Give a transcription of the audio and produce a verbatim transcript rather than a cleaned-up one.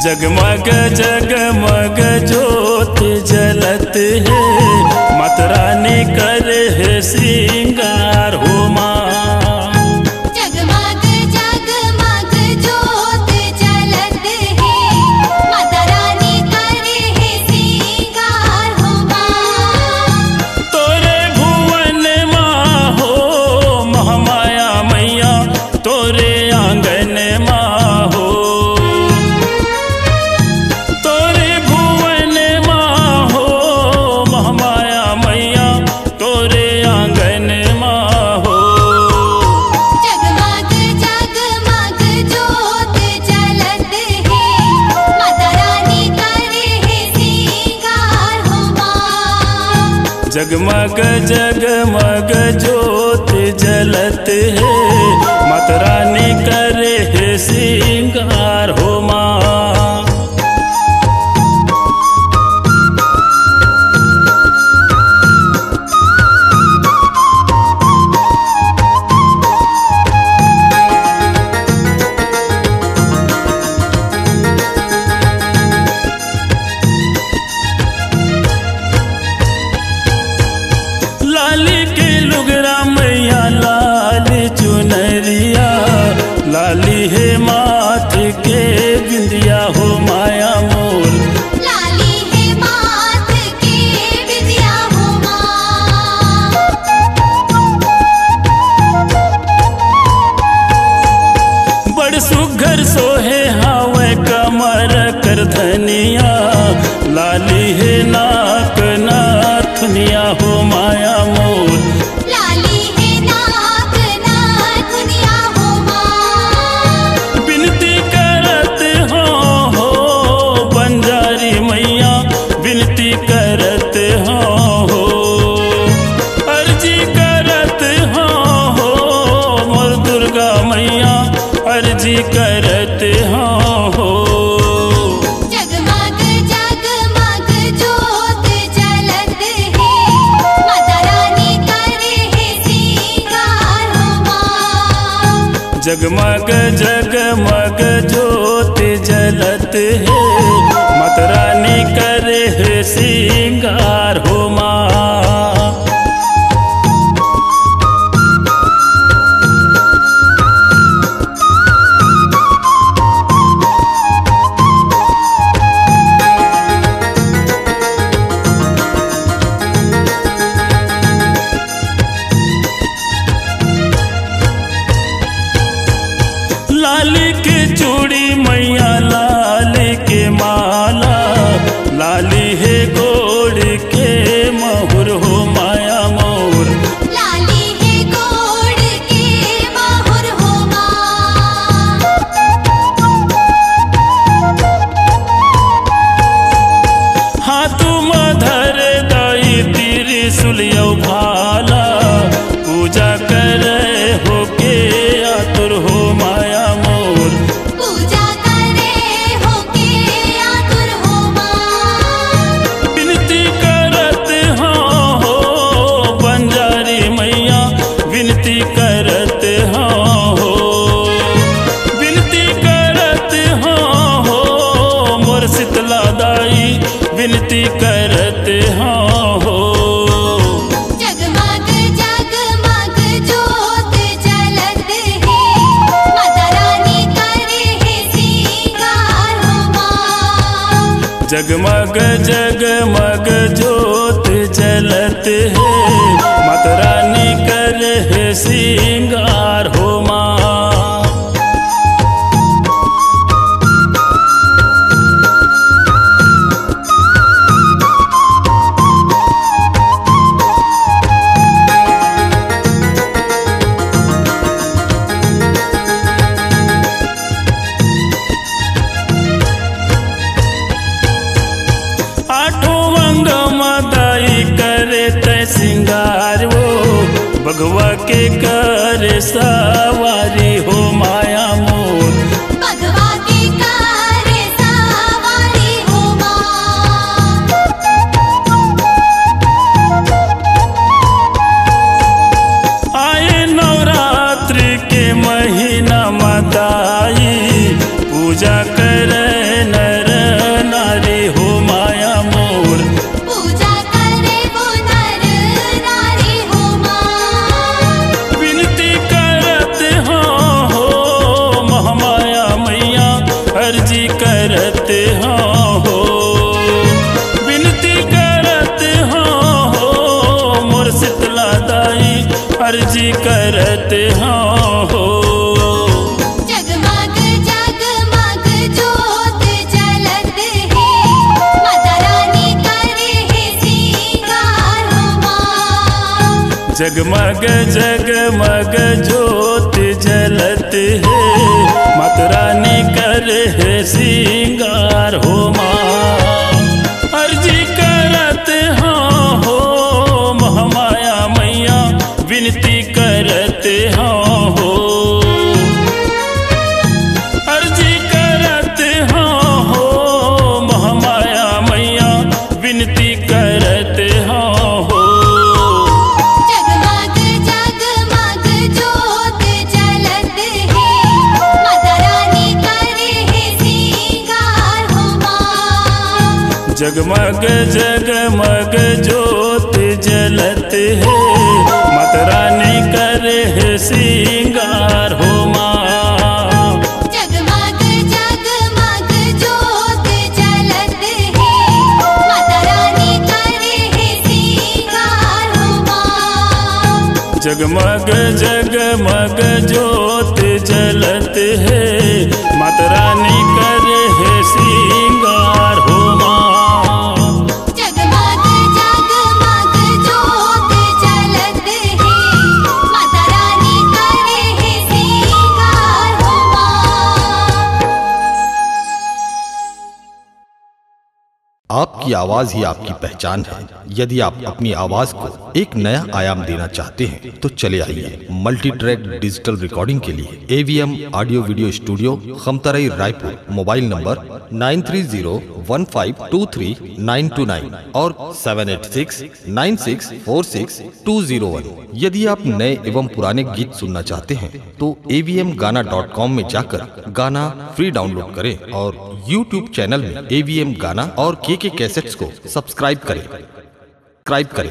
जगमग जगमग जोत जलत हे, माता रानी करे हे सिंगार हो माँ। जगमग जगमग जोत जलत हे, माता रानी करे हे सिंगार हो माँ। तोरे भुवन मा हो महामाया मैया, तोरे आंगन मा हो। तोरे भुवन मा हो महामाया मैया, तोरे आंगन मा हो। जगमग जगमग जोत जलत हे, माता रानी करे हे सिंगार हो माँ। जगमग जगमग जोत जलत हे, माता रानी करे हे सिंगार हो माँ। लाली के लुगरा मैया, लाली चुनरिया, लाली हे माथ के बिंदिया हो माया मोर। लाली हे माथ के बिंदिया हो माँ। बड़ सुघर सोहे हावय कमर कर धनिया, लाली हे नाक नथुनिया हो माया मोर। लाली हे नाक नथुनिया हो माँ। बिनती करत हौं हो बंजारी मैया, बिनती करत हौं हो, अर्जी करत हौं हो मोर दुर्गा मैया, अर्जी करत हौं हो। जगमग जगमग जोत जलत हे, माता रानी करे हे सिंगार हो माँ। जगमग जगमग जोत जलत हे, माता रानी करे हे सिंगार हो माँ। लाली के चूड़ी मैया, लाली के माला, लाली हे गोड़ के महुर हो माया मोर। लाली हे गोड़ के महुर हो माँ। हाथ म धर दाई त्रिशूल अउ भाला, पूजा करे होके आतुर हो माया मोर। पूजा करे होके आतुर हो माँ। बिनती करत हौं हो बंजारी मैया, बिनती करत हौं हो, बिनती करत हौं हो मोर शीतला दाई, बिनती करत हौं हो। जगमग जगमग जोत जलत हे, माता रानी करे हे सिंगार हो माँ। जगमग जगमग जोत जलत हे, माता रानी करे हे सिंगार हो माँ। आठों अंग म दाई करे तैं सिंगार वो, बघवा के करे सवारी हो माया मोर। बघवा के करे सवारी हो माँ। आए नवरात्रि के महीना म दाई, पूजा करे नर करत हौं हो। जगमग जगमग जोत जलत हे, माता रानी करे हे सिंगार हो माँ। जगमग जगमग जोत जलत हे, माता रानी करे हे सिंगार हो माँ। अर्जी करत हौं हो महामाया मैया, विनती करत हौं हो। अर्जी करत हौं हो महामाया मैया, विनती करत हौं हो। जगमग जगमग जोत जलत हे, माता रानी करे हे सिंगार हो माँ। जगमग जगमग जोत जलत हे, माता रानी करे हे सिंगार हो माँ। जगमग जगमग जोत जलत हे, माता रानी करे हे सिंगार हो माँ। जगमग जगमग जोत जलत हे, माता रानी करे हे सिंगार हो माँ। जगमग जगमग जोत जलत हे, माता रानी करे हे सिंगार हो माँ। आपकी आवाज ही आपकी पहचान है। यदि आप अपनी आवाज को एक नया आयाम देना चाहते हैं तो चले आइए मल्टी ट्रैक डिजिटल रिकॉर्डिंग के लिए AVM audio video studio, Khamtarai, Raipur. Mobile number nine three zero one five two three nine two nine और seven eight six nine six four six two zero one. यदि आप नए एवं पुराने गीत सुनना चाहते हैं तो एवीएम गाना डॉट कॉम में जाकर गाना फ्री डाउनलोड करें और यूट्यूब चैनल में एवीएम गाना और केके कैसेट्स को सब्सक्राइब करें। सब्सक्राइब करें।